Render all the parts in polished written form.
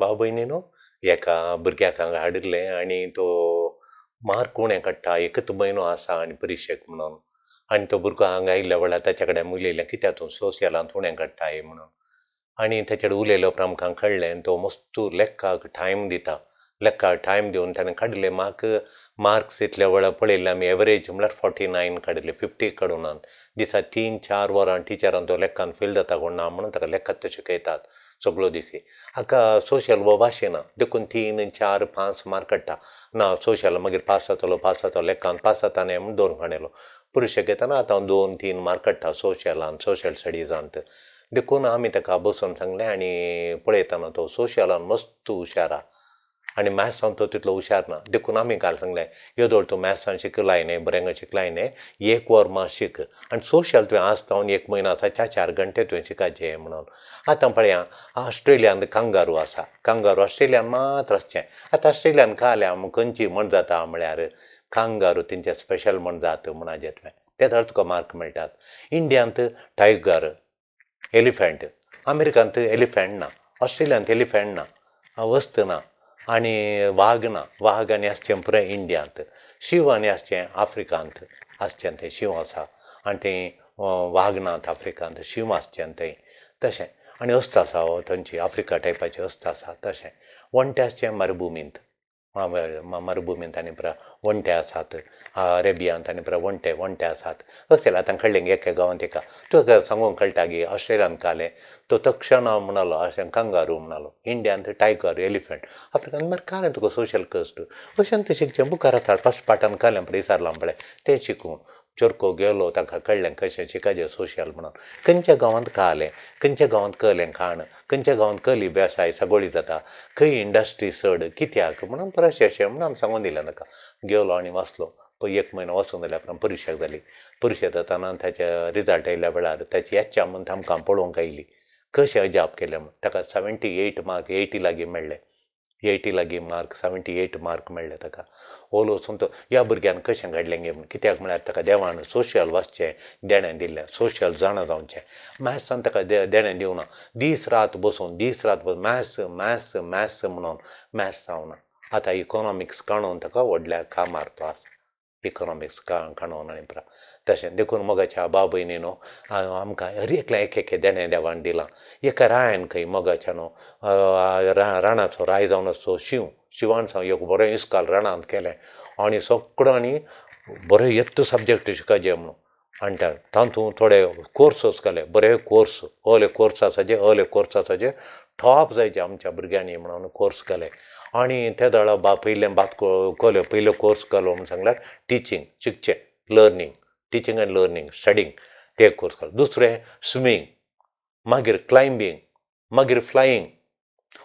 भाव भयणीनो, एका भुरग्याक हांगा हाडिल्लें आनी तो मार्क उणें काडटा, एकच म्हयनो आसा आनी परिक्षेक म्हणून. आनी तो भुरगो हांगा आयिल्ल्या वेळार ताच्या कडेन उलयलें, कित्याक तूं सोशलांत उणें काडटाय म्हणून. आनी ताचे कडेन उलयल्या उपरांत आमकां कळ्ळें तो मस्त लेखाक टायम दिता. लेखाक टायम दिवन ताणें काडिल्ले मार्क, मार्क्स इतल्या वेळार पळयल्ले आमी, एवरेज म्हळ्यार 49 काडिल्ले, 50 काडूं नात. दिसा 3-4 वरां टिचरान तो लेखान फेल जाता कोण ना म्हणून ताका लेखाच शिकयतात सगळो दिसी. हाका सोशल हो वाशिना देखून 3, 4, 5 मार्क काडटा. ना सोशल मागीर पास जातलो, पास जातलो, लेखान पास जाता न्ही म्हूण 2 काडलो. परिक्षेक येतना आतां 2-3 मार्क काडटा सोशलान, सोशल स्टडिजांत. देखून आमी ताका बसोवन सांगलें आनी पळयतना तो सोशलान मस्त हुशार आहा आनी मॅथ्सान तो तितलो हुशार ना. देखून आमी काल सांगलें, येदोळ तूं मॅथ्सान शिकलाय न्ही, बरें शिकलाय न्ही, 1 वर मात शीक आनी सोशल तुवें आज जावन 1 म्हयनो आसा 4-4 घंटे तुवें शिकायचें म्हणून. आतां पळया ऑस्ट्रेलियांत कांगारू आसा, कांगारू ऑस्ट्रेलियान मात्र आसचें. आतां ऑस्ट्रेलियान काल्या खंयची म्हण जाता म्हळ्यार कांगारू तेंचे स्पेशल म्हण जात म्हणाचें तुवें, ते जाल्यार तुका मार्क मेळटात. इंडियांत टायगर, एलिफंट, अमेरिकांत एलिफंट ना, ऑस्ट्रेलियांत एलिफंट ना, वस्त ना आनी वाग ना. वाग आनी आसचें पुराय इंडियांत, शींव आनी आसचें आफ्रिकांत आसचें, थंय शींव आसा आनी थंय वाग नात आफ्रिकांत, शींव आसचें थंय तशें. आनी अस्त आसा थंयची आफ्रिका टायपाची अस्त आसा तशें. वण्टे आसचें मरुभुमींत, मरुभुमींत आनी पुरा वण्टे आसात, अरेबियांत आनी पुरा वण्टे वण्टे आसात. अशें आतां कळ्ळें एका गांवांत एका तुका सांगूंक कळटा की ऑस्ट्रेलियांत कालें तो तक्षणा म्हणालो अशें कांगारू म्हणालो, इंडियांत टायगर, एलिफंट, आफ्रिकांत मागीर कालें तुका सोशल कस्ट. अशें तें शिकचें बुकार आसा फस्ट पाठान कालें पळय विचारलां पळय तें शिकूं. चोरको गेलो ताका कळ्ळें कशें शिकायचें सोशल म्हणून. खंयच्या गांवांत कालें, खंयच्या गांवांत कलें खाण, खंयच्या गांवांत कली वेवसाय सगळी जाता, खंय इंडस्ट्री चड कित्याक म्हणून परत अशें म्हणून आमी सांगून दिलें ताका. गेलो आनी वाचलो, पळय 1 म्हयनो वाचून जाल्या उपरांत परिक्षा जाली. परिक्षा जाताना ताच्या रिजल्ट आयल्या वेळार ताची इच्छा म्हूण आमकां पळोवंक आयली, कशें अजाप केलें म्हूण. ताका 78 मार्क, 80 लागीं मेळ्ळे, 80 लागीं मार्क, 78 मार्क मेळ्ळे ताका. ओलो वचून तो ह्या भुरग्यान कशें काडलें गे म्हूण, कित्याक म्हळ्यार ताका देवान सोशल वाचचें देणें दिल्लें, सोशल जाणा जावचें. मॅथ्सान ताका देणें दिवना, दीस रात बसून दीस रात बसून मॅथ्स मॅथ्स मॅथ्स म्हणून मॅथ्स जावना. आतां इकॉनॉमिक्स काणून ताका व्हडल्या कामार तो आसा, इकॉनॉमिक्स काणून आनी पुरा तशें. देखून मोगाच्या भाव भयणीनो, आमकां हर एकल्या एक एक देणें देवान दिलां. एका रायान खंय मोगाच्या न्हू राणाचो राय जावन आसचो शींव, शिंवान सांग एक बरें इस्काल राणांत केलें आनी सगळो आनी बरें येत्त सब्जॅक्ट शिकायचे म्हणून. आनी तातूंत थोडे कोर्सस घाले, बरे कोर्स, ओले कोर्स आसाचे, ओले कोर्स आसाचे टॉप जायचे आमच्या भुरग्यांनी म्हणून कोर्स घाले. आनी ते दळा बा पयलें बात कोले पयलो कोर्स घालो म्हूण सांगल्यार टिचींग शिकचें, learning, teaching and learning studying ते कोर्स घालो. दुसरें स्विमींग, मागीर क्लायंबींग, मागीर फ्लायींग,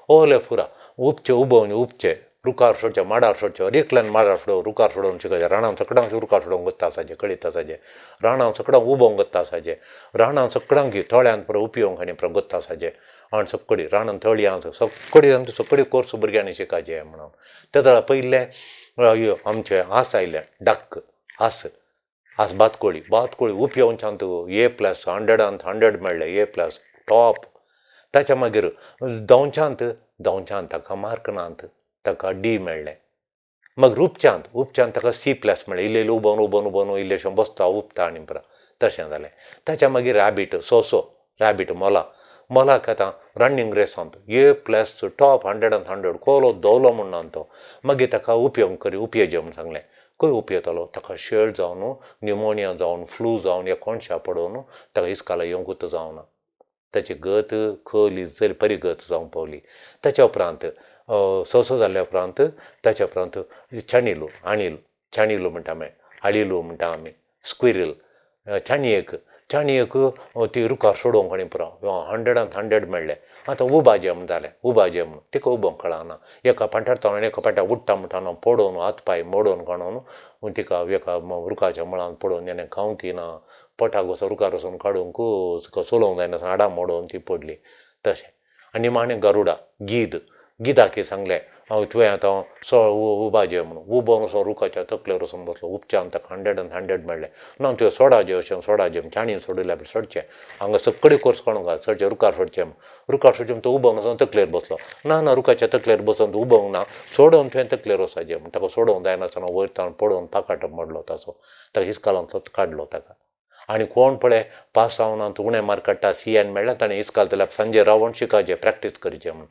ओले पुरा उपचे उबोवन उपचे रुखार सोडचे, माडार सोडचे, हर एकल्यान माडार सोडोवन रुखार सोडोवन शिकयचें. राणां सकडांक रुखार सोडोवंक गोत्ता आसाचें, कळीत आसाचें, राणां सकडांक उबोवंक गोत्ता आसाचें, राणां सकडांक तळ्यांत पुरो उपयोंक आनी पुरो गोत्ता आसाचें. आनी सगळी राणां तळयांत सगळी आमचे सगळी कोर्स भुरग्यांनी शिकायचे म्हणून. ते जाल्यार पयलें आमचें आस आयलें, डक आस, आस बातकोळी, बातकोळी उपयोवच्यान ए प्लस 100 100 मेळ्ळें, ए प्लस टॉप. ताच्या मागीर धांवच्यांत धांवच्यांत ताका मार्क नात, ताका डी मेळ्ळें. मागीर उपच्यांत उपच्यांत ताका सी प्लस मेळ्ळें. इल्लें इल्लें उबोवन उबोवन उबोवन इल्लेशें बसता उपता आनी पुरो तशें जालें. ताच्या मागीर रॅबीट, सोंसो, रॅबीट मोला, मोलाक आतां रनिंग रेसांत ए प्लस टॉप 100 100 कोलो दोवलो म्हूण तो. मागीर ताका उपयोग करी उपयोजे म्हूण सांगलें, खंय उपयतलो ताका शेळ जावन न्युमोनिया जावन फ्लू जावन कोणशा पडोवन ताका इस्काला येवंकूच जावना, ताची गत खली जर परिगत जावंक पावली. ताच्या उपरांत सोंसो जाल्या उपरांत ताच्या उपरांत छाणिलू, आणील, छाणिलू म्हणटा आमी, आळिलू म्हणटा आमी, स्क्विरल, छाणयेक, छाणयेक ती रुखार सोडोवंक आनी पुरो 100 100 मेळ्ळें. आतां उबाजें म्हूण जालें, उबाजें म्हूण तिका उबोवंक कळना, एका पांठार तोंडान एका पांठार उडटा म्हणटा पडोवन हात पांय मोडोवन काडून तिका एका रुखाच्या मुळांत पडोवन जेणे खावंक ना, पोटाक वचून रुखार वचून काडूंक तुका चलोवंक जायना हाडां मोडोवन ती पडली तशें. आनी निमाणें गरुडा, गीद, गिदाक सांगलें हांव तुवें आतां सो उबाजे म्हणून उबो असो रुखाच्या तकलेर वचून बसलो. उपच्यान ताका 100 आनी 100 मेळ्ळें. ना तुवें सोडाजे अशें सोडाजे चाणीन सोडिल्ल्या सोडचें हांगा सकडी कोर्स काडूंक आसा सोडचें रुखार सोडचें रुखार सोडचें तो उबो वचून तकलेर बसलो. ना ना रुखाच्या तकलेर बसून तूं उबोवंक ना सोडोवन तुवें तकलेर वचाजे म्हण ताका सोडोवंक जायनासतना वयर ताण पडोवन पाकाट मोडलो ताचो, ताका इस्कालांतलो काडलो ताका. आनी कोण पळय पास जावना उणें मार्क काडटा CN मेळ्ळा ताणें इस्काल जाल्यार सांजे रावन शिकाचें प्रॅक्टीस करचें म्हणून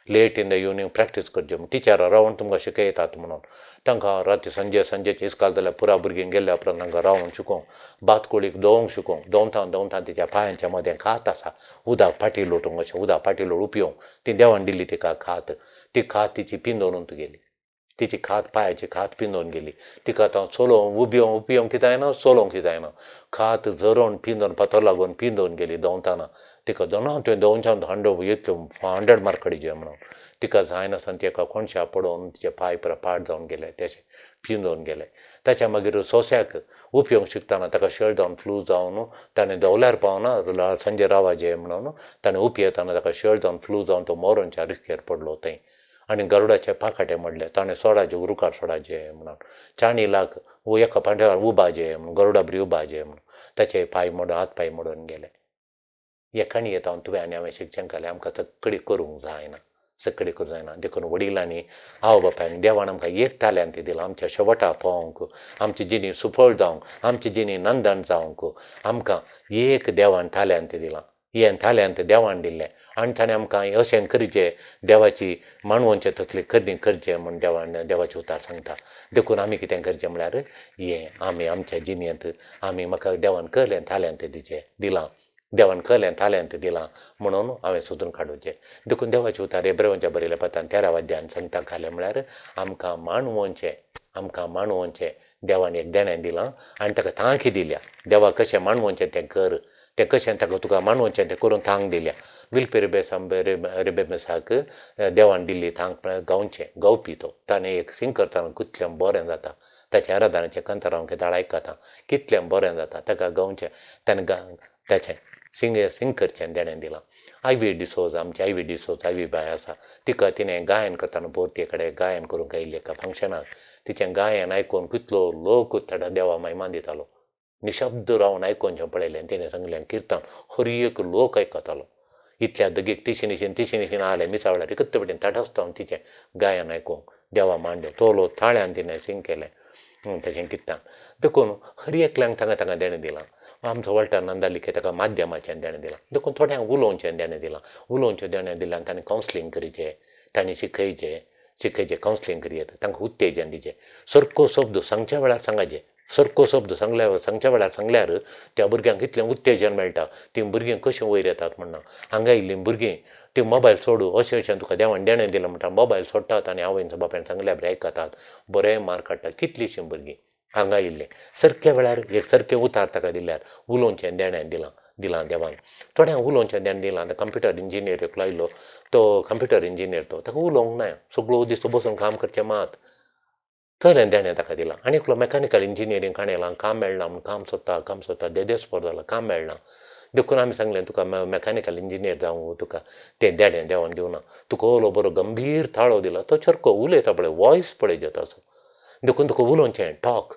late in the evening practice करचें म्हण टिचरां रावन तुमकां शिकयतात म्हणून तांकां राती सांजे सांजेचे इस्काल जाल्यार पुरा भुरगीं गेल्या उपरांत तांकां रावन शिकोवंक बातकोळीक दोवंक शिकोवंक दोवता दोवता तिच्या पांयांच्या मदें खात आसा उदक फाटी लोटूंक अशें उदक फाटी लोट उपयोंक ती देवान दिल्ली तिका खात, ती खात तिची पिंदोवन गेली, तिची खात पांयाची खात पिंदोवन गेली. तिका आतां चलोवंक उबयोंक उपयोंक कितें जायना चलोवंक कितें जायना खात झरोवन पिंदोवन फातर लागून पिंदोवन गेली दोवताना. तिका ना तुवें दोवच्यान 100 इतल्यो 100 मार्क काडचे म्हणून तिका जायनासतना ती एका कोणशा पडोवन तिचे पांय पुरा पाड जावन गेले तेशें पिंदोवन गेले. ताच्या मागीर सोंश्याक उपयोग शिकतना ताका शेळ जावन फ्लू जावन ताणें दोवल्यार पावना सांजे रावाजे म्हणून ताणें उपयेतना ताका शेळ जावन फ्लू जावन तो मोरोनच्या रिस्केर पडलो थंय. आनी गरुडाचे पाखाटे मोडले ताणें सोडाचे रुखार सोडाचे म्हणून चाणी लाख एका पांट्यार उबाजे म्हणून गरुडा बरी उबाजे म्हणून ताचे पांय मोडून हात पांय मोडून गेले. हे काणयेंत हांव तुवें आनी हांवें शिक्षण केलें आमकां तकडी करूंक जायना, सकडी करूंक जायना. देखून वडिलांनी आवय बापायन देवान आमकां एक ताल्यांत दिलां आमच्या शेवटा पावोवंक, आमची जिणी सुफळ जावंक, आमची जिणी नंदन जावंक आमकां एक देवान ताल्यांत दिलां. हें ताल्यांत देवान दिल्लें आनी ताणें आमकां अशें करचें देवाची मानवोनचें तसली करणी करचें म्हूण देवान देवाचें उतार सांगता. देखून आमी कितें करचें म्हळ्यार हें आमी आमच्या जिणेंत आमी म्हाका देवान कहलें ताल्यांत दिचें दिलां, देवान कहलें ताल्यांत दिलां म्हणून हांवें सोदून काडुचें. देखून देवाचें उतार एब्रेवांच्या बरयल्या पत्रान 13 अध्यायान सांगता घालें म्हळ्यार आमकां मानवोनचें, आमकां मानवोनचें देवान एक देणें दिलां आनी ताका तांकी दिल्या. देवा कशें मानवोनचें तें कर, तें कशें ताका तुका मानवोनचें तें करून तांक दिल्या. विल्पे रिबेमेसाक देवान दिल्ली तांक म्हळ्यार गावचें, गावपी तो ताणें एक सिंग करतना कितलें बरें जाता ताच्या आराधनाचें कंतर हांव केदाळ आयकता कितलें बरें जाता ताका गावचें ताणें ताचें सिंग सिंग करचें देणें दिलां. आयवी डिसोज आमची आयवी डिसोज आयवी बाय आसा तिका तिणें गायन करतना पोरती कडेन गायन करूंक आयिल्ली एका फंक्शनाक तिचें गायन आयकून कितलो लोक ताका देवा महिमा दितालो. निशब्द रावन आयकून जें पळयलें तिणें सांगलें किर्तन हर एक लोक आयकतालो. इतल्या दगीक तिशी निशीन तिशी निशीन आलें मिसा वेळार एकच पटीन तटस्थ जावन तिचें गायन आयकूंक देवा मांडलें तोलो ताळ्यान तिणें सिंग केलें ताचें किर्तन. देखून हर एकल्यांक तांकां तांकां देणें दिलां. आमचो वॉल्टर नंदालिके ताका माध्यमाचें देणें दिलां. देखून थोड्यांक उलोवचें देणें दिलां. उलोवचें देणें दिल्यान ताणें कावन्सिलींग करचें, ताणें शिकयचें शिकयचें कावन्सिलींग करयेत, तांकां उत्तेजन दिचें. सारको शब्द सांगच्या वेळार सांगाचें, सारको शब्द सांगल्या सांगच्या वेळार सांगल्यार त्या भुरग्यांक कितलें उत्तेजन मेळटा, तीं भुरगीं कशीं वयर येतात म्हणना. हांगा आयिल्लीं भुरगीं तीं मोबायल सोडू अशें अशें तुका देवान देणें दिलां म्हणटा मोबायल सोडटात आनी आवयन बापायन सांगल्या बरें आयकतात, बरें मार्क काडटात. कितलींशीं भुरगीं हांगा आयिल्लें सारक्या वेळार एक सारकें उतार ताका दिल्यार उलोवचें देणें दिलां दिलां देवान. थोड्यांक उलोवचें देणें दिलां. आतां कंप्युटर इंजिनियर एकलो आयलो तो कंप्युटर इंजिनियर तो ताका उलोवंक ना, सगळो दीस तो बसून काम करचें मात तरें देणें ताका दिलां. आनी एकलो मॅकानिकल इंजिनियरींग काणयलां काम मेळना म्हूण काम सोदता काम सोदता देदेस्पर जाला काम मेळना. देखून आमी सांगलें तुका मॅकानिकल इंजिनियर जावं तुका तें देणें देवान दिवना, तुका ओलो बरो गंभीर ताळो दिला तो सारको उलयता पळय वॉयस पळय ताचो, देखून तुका उलोवचें टॉक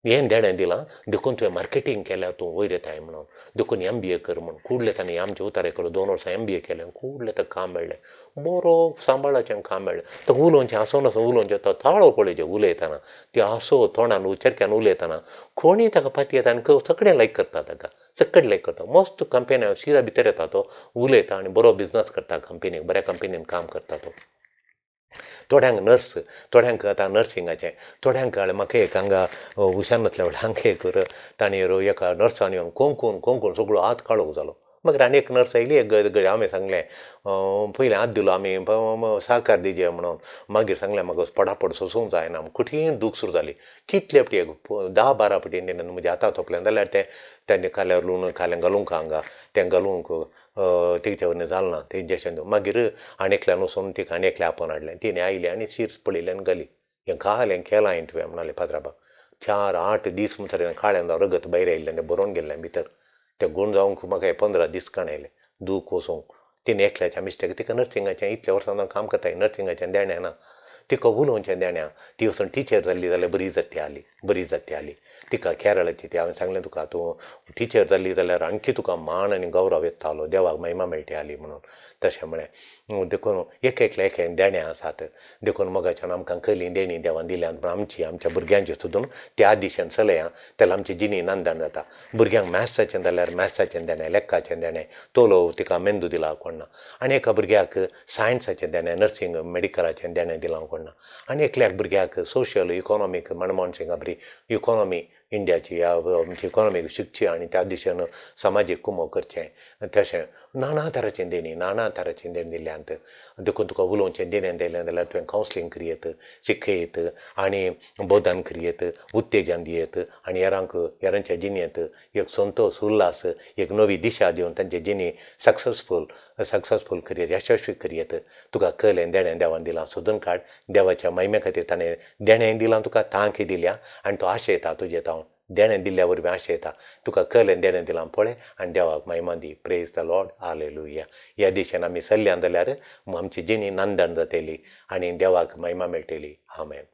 हें देणें दिलां. देखून तुवें मार्केटींग केल्यार तूं वयर येताय म्हणून देखून MBA कर म्हूण कुडले ताणें आमचें उतारे केलो 2 वर्सां MBA केलें कुडले ताका काम मेळ्ळें बरो सांबाळाचें काम मेळ्ळें. ताका उलोवचें आसो नासो उलोवचें तो ताळो पळयचें उलयतना त्यो आसो तोंडान चरक्यान उलयतना कोणीय ताका पातयेता आनी सगळें लायक करता ताका सगळें लायक करता. मस्त कंपनी शिदा भितर येता तो उलयता आनी बरो बिजनस करता कंपनीक, बऱ्या कंपनीन काम करता तो. थोड्यांक नर्स, थोड्यांक आतां नर्सिंगाचें, थोड्यांक कळ्ळें म्हाका एक हांगा उशानातल्या वेळार हांगा एक ताणें एका नर्सान येवन कोंकून कोंकून सगळो हात काळोख जालो. मागीर आनी एक नर्स आयली एक हांवें सांगलें पयलें हात दिलो आमी साकार दिजे म्हणून मागीर सांगलें म्हाका पडापड सोसूंक जायना कठीण दूख सुरू जाली. कितले पटी 10-12 पटी तिणें म्हज्या हाता तोपलें जाल्यार तें तेणें खाल्यार लुणून खालें घालूंक हांगा तें घालूंक तेच्या वरवीं जालें ना तें इंजेक्शन दिवन मागीर आनी एकल्यान वचून तिका आनी एकलें आपोवन हाडलें. तिणें आयली आनी शीर पळयलें आनी घाली हें खालें केलां हांवें तुवें म्हणालें पात्राबाक. 4-8 दीस म्हणसर काळें जावन रगत भायर आयिल्लें तें भरोवन गेल्लें भितर तें गूण जावंक म्हाका 15 दीस काणयले दूख वचूंक. तिणें एकल्याच्या मिस्टेक तिका नर्सिंगाचें इतल्या वर्सां काम करता नर्सिंगाचें देणें ना तिका उलोवचें देण्या ती वचून टिचर जाल्ली जाल्यार बरी जाताली, बरी जाताली. तिका केरळाची ती हांवें सांगलें तुका तूं टिचर जाल्ली जाल्यार आणखी तुका मान आनी गौरव येतालो, देवाक महिमा मेळटाली म्हणून तशें म्हळें. देखून एक एकल्या एक देणें आसात. देखून मोगाच्यान आमकां कली देणी देवान दिल्यात म्हण आमची आमच्या भुरग्यांची सुद्दां त्या दिशेन चलया तेन्ना आमची जिणी नांदण जाता. भुरग्यांक मॅथ्साचें जाल्यार मॅथ्साचें देणें, लेखाचें देणें, तोलो तिका मेंदू दिला कोण ना. आनी एका भुरग्याक सायन्साचें देणें, नर्सिंग मेडिकलाचें देणें दिलां कोण ना. आनी एकल्याक भुरग्याक सोशल इकॉनॉमीक मनमोहन सिंगा बरी इकॉनॉमी इंडियाची आमची इकॉनॉमी शिकची आनी त्या दिशेन समाजीक कुमो करचें. तशें नाना तरांचें देणी, नाना तरांचें देणें दिल्यांत. देखून तुका उलोवचें देणें दिलें जाल्यार तुवें कावन्सिलींग करयेत, शिकयत आनी बोधन करयेत, उत्तेजन दियेत आनी हेरांक हेरांच्या जिणेंत एक संतोश, उल्हास, एक नवी दिशा दिवन तांची जिणी सक्सेसफूल सक्सेसफूल करयेत, यशस्वी करयेत. तुका कलें देणें देवान दिलां, सोदून काड. देवाच्या महिमे खातीर ताणें देणें दिलां तुका, तांकी दिल्या आनी तो आशयता तुजे तावन देणें दिल्ल्या वरवीं आशयता. तुका कलें देणें दिलां पळय आनी देवाक महिमा दी. Praise the Lord, hallelujah. ह्या दिशेन आमी चल्ल्या जाल्यार आमची जिणी नंदन जातली आनी देवाक महिमा मेळटली. आमेन.